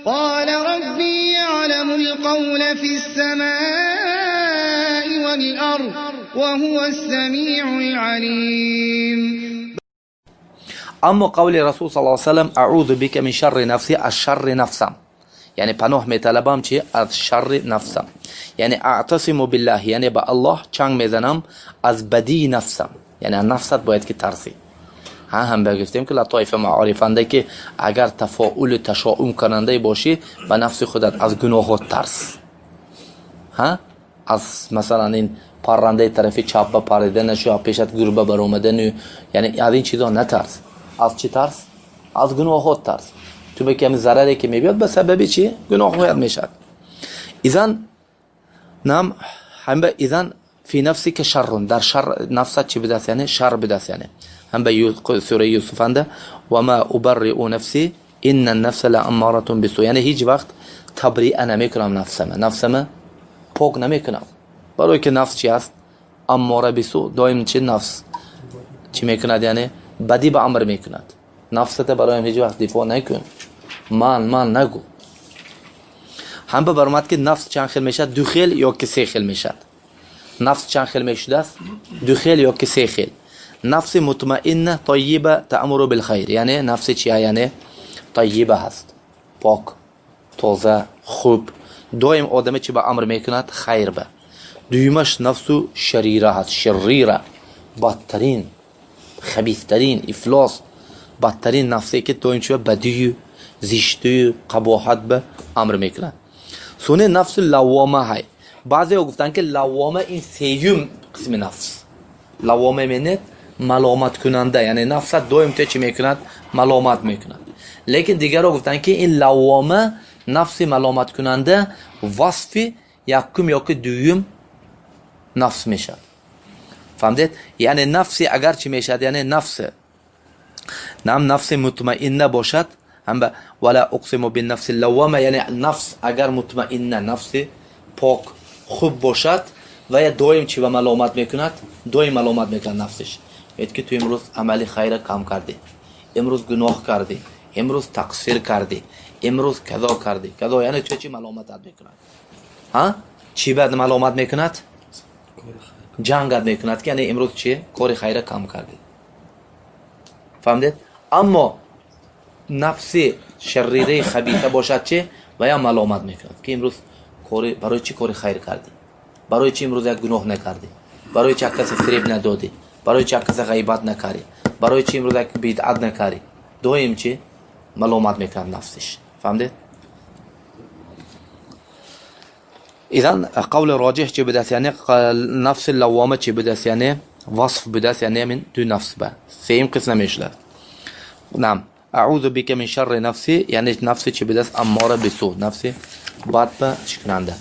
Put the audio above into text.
قال ربي يعلم القول في السماء والأرض وهو السميع العليم. Аммо қавли Расул صلى الله عليه وسلم: أعوذ بك من شر نفسي، аз шарри нафсам, яъне паноҳ металабам чи? Аз шарри нафсам, яъне أعتصم بالله, яъне ба Аллоҳ чанг мезанам аз бадии нафсам. Яъне аз нафсат бояд ки тарсӣ. Ҳа, ҳам бигуфтем, ки латоифа маорифанда, ки агар тафоулу ташоум кунандае бошӣ, ба нафси худат аз гуноҳот тарс. Ҳа, аз масалан ин паррандаи тарафи чап ба париданашу, пешат гурба баромадану, яъне аз ин чизо натарс. Аз чӣ тарс? Аз гуноҳот тарс. Ту ки ҳами зараре ки мебиёд, ба сабаби чӣ? Гуноҳҳоят мешавад. Изан нам ҳамба إذن في نفسك شر, дар шар нафсат чӣ будааст? Яъне шар будааст. Яъне ҳам ба сураи Юсуфанда: وما أبرئ نفسي إن النفس لأمارة بالسوء. Яъне ҳеҷ вақт табриа намекунам нафсама, нафсама пок намекунам, барое ки нафс чи аст? أمارة بالسوء. Доим чи? Нафс чӣ мекунад? Яъне бадӣ ба амр мекунад. Нафсата бароям ҳеҷ вақт дифоъ накун, ман нагӯ. Ҳам ба баромад, ки нафс чанд хел мешавад? Ду хел ё ки се хел мешавад. Нафс чанд хел мешудааст? Ду хел ё ки се хел. Нафси мутмаинна طيبة تأمر بالخير, яъне нафси чия? Яъне طيبة ҳаст, пок, тоза, хуб, доим одаме чи ба амр мекунад? Хайр ба. Дуюмаш нафсу شريرة ҳаст, شريرة, бадтарин, хабистарин, ифлос, бадтарин нафсе, ки доим чи? Бадию, зиштию, қабоҳат ба амр мекунад. Суне нафсу لوامة ҳай. Баъзеҳо гуфтанд, ки لوامة ин сеюм қисми нафс. لوامة менет маломаткунанда, яъне нафсат доим то чӣ мекунад? Маломат мекунад. Лекин дигарро гуфтанд, ки ин لوامة, нафси маломаткунанда, васфи якум ёки дуюм нафс мешавад. Фаҳмидед? Яъне нафси агар чӣ мешавад, яъне нафс нам нафси мутмаинна бошад, ҳам ولا أقسم بالنفس اللوامة, яъне нафс агар мутмаинна, нафси пок, хуб бошад, ва доим чӣ ба маломат мекунад? Доим маломат мекунад нафсиш. Мегӯяд, ки ту имрӯз амали хайра кам кардӣ, имрӯз гуноҳ кардӣ, имрӯз тақсир кардӣ, имрӯз казо кардӣ, казо. Яъне ту чӣ маломатат мекунад? Ҳа, чӣ бад маломат мекунад? Ҷангат мекунад, ки яъне имрӯз чи кори хайра кам кардӣ. Фаҳмидед? Аммо нафси شريرة خبيثة бошад чи? Ва маломат мекунад, ки имрӯз кори барои чӣ кори хайр кардӣ, барои чӣ имрӯз як гуноҳ накардӣ, барои чӣ як касе фиреб надодӣ, барои чӣ як касе ғайбат накардӣ, барои чӣ имрӯз як бидъат накардӣ. Доим чӣ маломат мекунад нафсиш. Фаҳмидед? Изан қавли роҷиҳ чӣ будааст? Яъне нафси لوامة чӣ будааст? Яъне васф будааст, яъне ҳамин ду нафс ба сеюм қисм намешудааст. Нам أعوذ بك من شر نفسي, яъне нафси чӣ будааст? أمارة بالسوء, нафси бад ба чӣ кунанда.